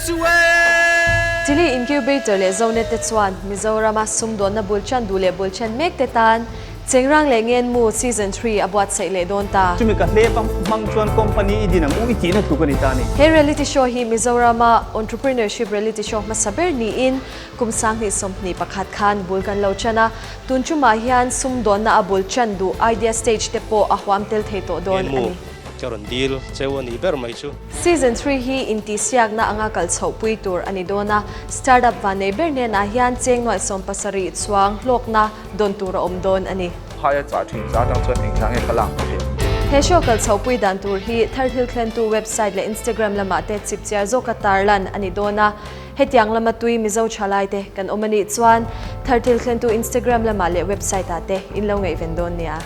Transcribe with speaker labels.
Speaker 1: chu e.
Speaker 2: Chili Incubator leh Zonet te chuan Mizorama sumdawnna bul chan duh leh bul then mek te tan Chengrang leh Ngenmu Season 3 a buatsaih leh dawn ta.
Speaker 3: Chumi ka hlep a hmang chuan company i din ang u i tihna tluk a ni ta a ni.
Speaker 2: He reality show hi Mizorama entrepreneurship reality show hmasa ber niin kum 2021 khan bul kan lo chan a, tun chumah hian sumdawnna a bul chan duh idea stage te pawh a huam tel thei tawh dawn a
Speaker 4: Ngenmu
Speaker 2: ni.
Speaker 4: ka rawn dil cheu a nih ber mai chu.
Speaker 2: Season 3 hi intihsiakna anga kal chhoh pui tur a ni dawn a, startup vannei ber hnenah hian cheng nuaih 70 chuang hlawkna dawn tur a awm dawn a ni.
Speaker 5: Phaia chah thin za atang chuan engthla nge ka lak theih?
Speaker 2: He show kal chhoh pui dan tur hi Tharthil thlentu website leh Instagram lamah te chipchiar zawka tarlan a ni dawn a. Hetiang lama tui Mizo thalai te kan awm a nih chuan Tharthil thlentu Instagram lamah leh website ah te in lo ngaihven dawn nia.